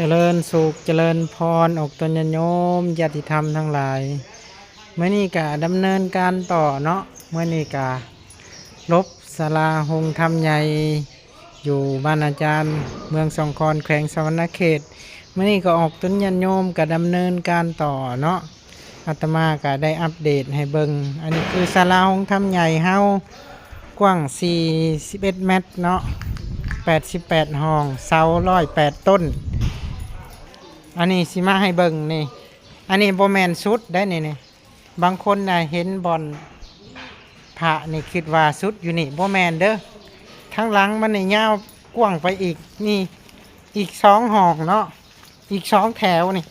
ຈະເລີນສຸກ ຈະເລີນພອນ ອອກຕົນຍາດໂຍມ ຍາດຕິທຳທັງຫຼາຍ. ມື້ນີ້ກະດຳເນີນການຕໍ່ເນາະ, ມື້ນີ້ກະລົບສາລາໂຮງທຳໃຫຍ່ ຢູ່ບ້ານອາຈານ ເມືອງສອງຄອນ ແຂວງສະຫວັນນະເຂດ. ມື້ນີ້ກໍອອກຕົນຍາດໂຍມ ກະດຳເນີນການຕໍ່ເນາະ. ອາດຕະມາກະໄດ້ອັບເດດໃຫ້ເບິ່ງ. ອັນນີ້ຄືສາລາໂຮງທຳໃຫຍ່ເຮົາ ກວ້າງສີ່ສິບເອັດແມັດເນາະ, ແປດສິບແປດຫ້ອງ, ເສົາຮ້ອຍແປດຕົ້ນ. ອັນນີ້ຊິມາໃຫ້ເບິ່ງນີ້, ອັນນີ້ບໍ່ແມ່ນສຸດໄດ໋ນີ້. ນີ້ ບາງຄົນນະເຫັນບ່ອນພະນີ້ຄິດວ່າສຸດຢູ່ນີ້, ບໍ່ແມ່ນເດີ. ທາງຫຼັງມັນນີ້ຍາວກວ້າງໄປອີກນີ້, ອີກສອງຫ້ອງເນາະ, ອີກສອງແຖວນີ້.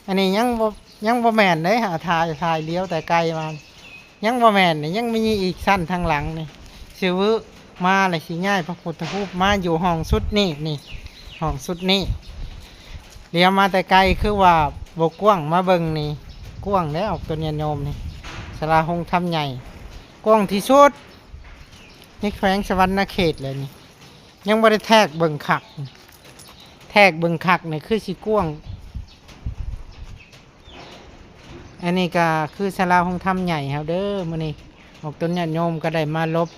ອັນນີ້ຍັງບໍ່ ຍັງບໍ່ແມ່ນເດ້, ຫາຖ່າຍ ຖ່າຍຫຼຽວແຕ່ໄກມາ ຍັງບໍ່ແມ່ນນີ້, ຍັງມີອີກຊັ້ນທາງຫຼັງນີ້. ຊິວືມາແລ້ວຊິຍ້າຍພະພຸດທະຮູບມາຢູ່ຫ້ອງສຸດນີ້ນີ້, ຫ້ອງສຸດນີ້. ຫຼຽວມາແຕ່ໄກຄືວ່າບໍ່ກວ້າງ, ມາເບິ່ງນີ້ກວ້າງແລ້ວ ອອກຕົນຍາດໂຍມນີ້. ສາລາໂຮງທຳໃຫຍ່ກວ້າງທີ່ສຸດໃນແຂວງສະຫວັນນະເຂດເລີຍນີ້. ຍັງບໍ່ໄດ້ແທກເບິ່ງຄັກ, ແທກເບິ່ງຄັກນີ້ຄືຊິກວ້າງ. ອັນນີ້ກະຄືສາລາໂຮງທຳໃຫຍ່ເຮົາເດີ. ມື້ນີ້ອອກຕົນຍາດໂຍມກໍໄດ້ມາລົບ.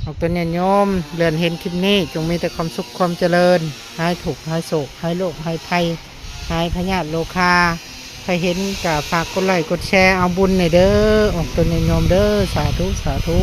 ອອກຕົນຍາດໂຍມເລື່ອນເຫັນຄລິບນີ້ ຈົ່ງມີແຕ່ຄວາມສຸກຄວາມຈະເລີນ, ຫາຍທຸກຫາຍໂສກ ຫາຍໂລກຫາຍໄພ ຫາຍພະຍາດໂລຄາ. ໃຜເຫັນກະຝາກກົດໄລ້ກົດແຊເອົາບຸນແດ່ເດີ ອອກຕົນຍາດໂຍມເດີ. ສາທຸ ສາທຸ.